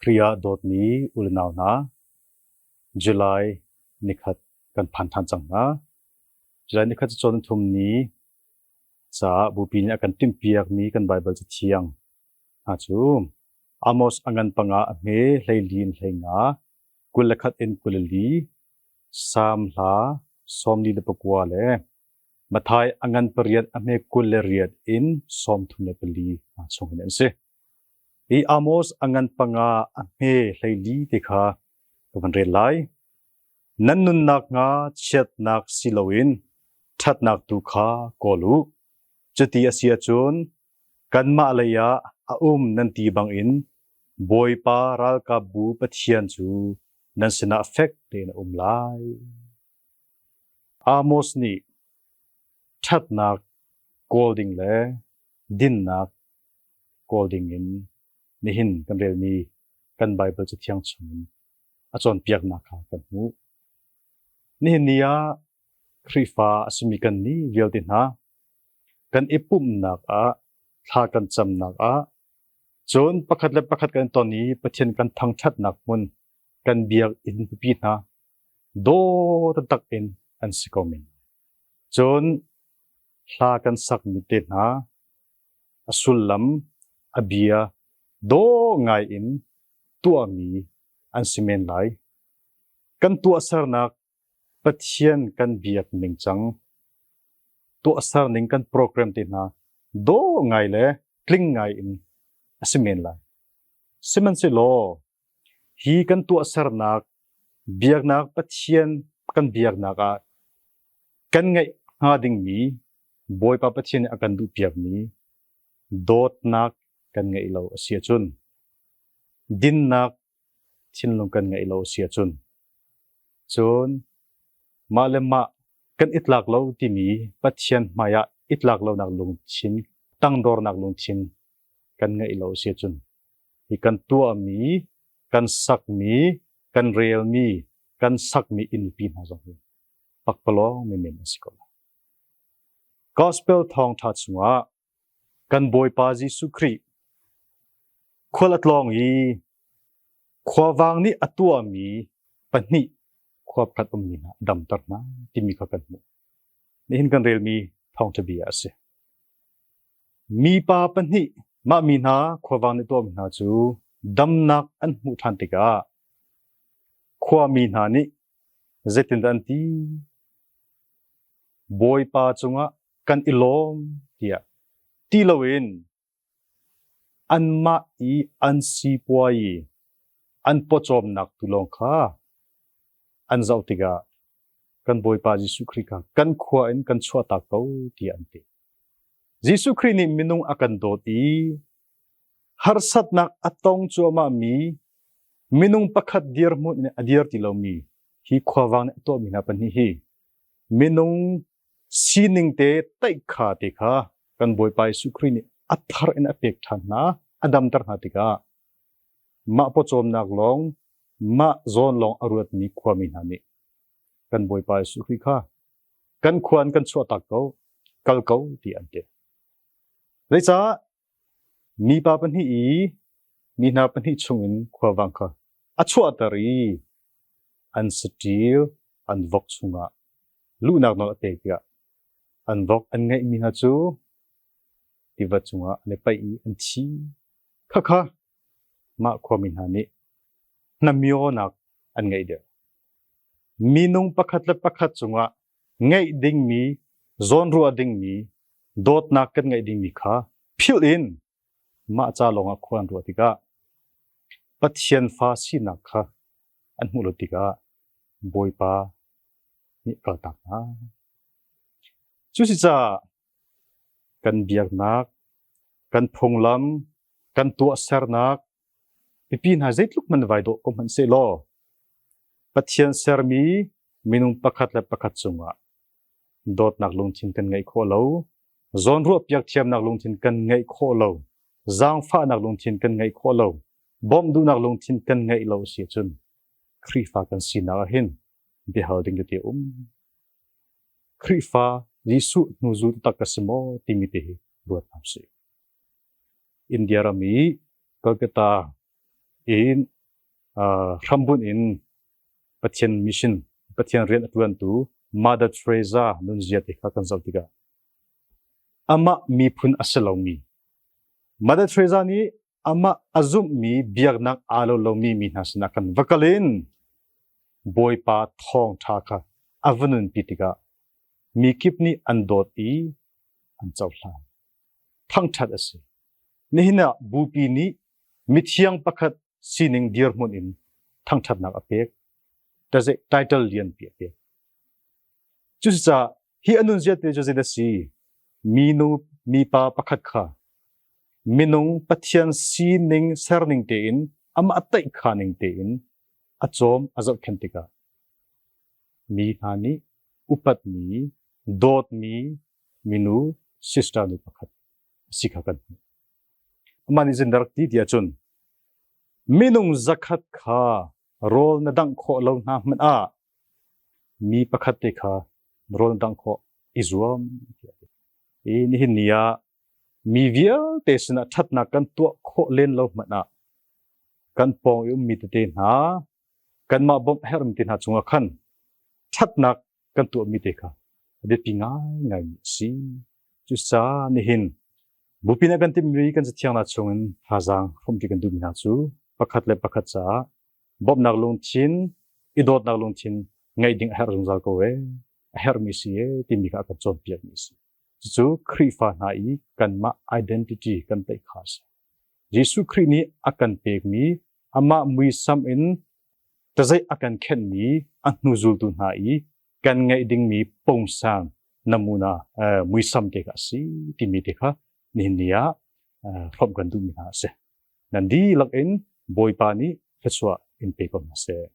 Khrih ah dawtmi u le nau hna, July nikhat kan phan ṭhan cang hna. July nikhat cu cawn thum ni caah Bupi nih a kan timhpiakmi kan Baibal Cathiang hna cu Amos a ngan panga a hme 14 in 15, 21 in 24, Salm hla 49 le Matthai a ngan pariat a hme 28 in 34 hna chung hin an si. Hi Amos a ngan panga a hme 14 ti kha ka van rel lai. Nan nunnak hnga chiatnak si loin ṭhatnak tu kha kawl u. Cuti a si ahcun kanmah lei ah a um nan ti bangin Bawipa ralkapbu Pathian cu nan sinah fek tein a um lai. Amos nih ṭhatnak kawl ding le dinnak kawl dingin nihin kan relmi kan Baibal Cathiang chungin a cawnpiaknak kha kan hmuh. Nihin ni ah Khrihfa a simi kannih vialte hna kan i pumhnak ah, thla kan camnak ah, cun pakhat le pakhat kan ton i Pathian kan thangṭhatnak hmun kan biakinn pipi hna daw taktak in an si ko men. Cun hla kan sakmi te hna a sullam, a bia dawh ngai in tuahmi an si men lai. Kan tuahsernak Pathian kan biak ningcang, tuahserning kan program te hna dawh ngai le tling ngai in a si men lai. Sihmanhsehlaw hi kan tuahsernak biaknak Pathian kan biaknak ah kan ngeih hnga dingmi Bawipa Pathian nih a kan duhpiakmi dawtnak kan ngeih lo a si ahcun dinnak thinlung kan ngeih lo a si ahcun cun mah le mah kan i tlak lo timi Pathian hmai ah i tlak lonak lungthin tangdornak lungthin kan ngeih lo a si ahcun hi kan tuahmi kan sakmi kan relmi kan sakmi innpi hna zong hi pakpalawng menmen a si ko lai. Gospel thawngṭha chungah kan Bawipa Jesuh Khrih khual a tlawng i khuavang nih a tuahmi pahnih khua pakhat ummi hna a damter hna timi kha kan hmuh. Nihin kan relmi thawngṭha bia a si. Mipa pahnih mah mi hna khuavang nih tuahmi hna cu damnak an hmuh ṭhan tikah khuami hna nih zeitindah an ti? Bawipa cungah kan i lawm tiah ti loin anmah i an sipuai an pawcawmnak tu lawng kha an zoh tikah kan Bawipa Jesuh Khrih kha kan khua in kan chuahtak ko tiah an ti. Jesuh Khrih nih minung a kan dawt i harsatnak a tong cuahmahmi minung pakhat dirhmun in a dir ti lomi hi khuavang nih a tuahmi hna pahnih hi minung sining te taihkha te kha kan Bawipa Jesuh Khrih nih a thar in a pek ṭhan hna, a damter hna tikah mah pawcawmnak lawng, mah zawn lawng a ruatmi khuami hna nih kan Bawipa Jesuh Khrih kha kan khua in kan chuahtak ko, kal ko ti an ti. Zeicah mipa pahnih i mi hna pahnih chungin khuavang kha a chuahter i an saṭil an vok chungah luhnak nawl a pek tiah an vok an ngeihmi hna cu tiva cungah an i paih i an thi. Khakha mah khuami hna nih hnamionak an ngeih deuh. Minung pakhat le pakhat cungah ngeih dingmi, zawnruah dingmi, dawtnak kan ngeih dingmi kha philh in mah ca lawngah khua an ruah tikah Pathian fa sinak kha an hmuh lo tikah Bawipa nih kaltak hna. Cusicaah kan biaknak, kan phunglam, kan tuahsernak pipi hna zeitluk hmanh vai dawh ko hmanh sehlaw Pathian sermi minung pakhat le pakhat cungah dawtnak lungthin kan ngeih khawh lo, zawnruah piak thiamnak lungthin kan ngeih khawh lo, zaangfahnak lungthin kan ngeih khawh lo, bawmh duhnak lungthin kan ngeih lo si cun Khrihfa kan sinak ah hin biahal ding tete um. Khrihfa Jesuh hnuzul tak ka si maw timi te hi ruat hna usih. India ram i Kolkata in hrambunh in Pathian mission, Pathian rian a ṭuantu Mother Teresa nunzia te kha kan zoh tikah amah miphun a si lomi Mother Teresa nih amah a zumhmi biaknak aa lo lomi mi hna sinah kan va kal in Bawipa thawngṭha kha a va nunpi tikah mi kip nih an dawt i an cohlan. Thangṭhat a si. Nihin ah Bupi nih mithiang pakhat sining dirhmun in thangṭhatnak a pek. Title lianpi a pek. Cucaah hi a nunzia te cu zeidah a si? Minu mipa pakhat kha minung Pathian sining serning tein amah taihkha ning tein a cawm a zohkhenh tikah mi hna nih upatmi, dawtmi minu sister nu pakhat a si kha kan hmuh. Amah nih zeitin rak ti ti ahcun minung zakhat kha rawl na dangh khawh lo hna hmanh ah mi pakhat te kha rawl na dangh khawh i zuam tiah a ti. I nihin ni ah mi vialte sinah ṭhatnak kan tuah khawh len lo hmanh ah kan pawng i ummi tete hna kanmah bawmh herhmi te hna cungah khan ṭhatnak kan tuahmi te kha a biapi ngaingaimi a si. Cucaah nihin bupi nih kan timhmi kan cathiangnak chungin thazaang hrawmṭi kan duhmi hna cu pakhat le pakhat caah bawmhnak lungthin, i dawtnak lungthin ngeih ding a herh zungzal ko ee, a herhmi si ee timi kha a kan cawnpiakmi a si. Cucu Khrihfa hna i kanmah identity kan tlaih kha a si. Jesuh Khrih nih a kan pekmi amah muisam in tazeih a kan khenhmi a hnuzultu hna i kan ngeih dingmi pungsan namuna muisam te kha a si timi te kha nihin ni ah hrawmh kan duhmi hna a si. Nan dihlak in Bawipa nih thluachuah in pe ko hna seh.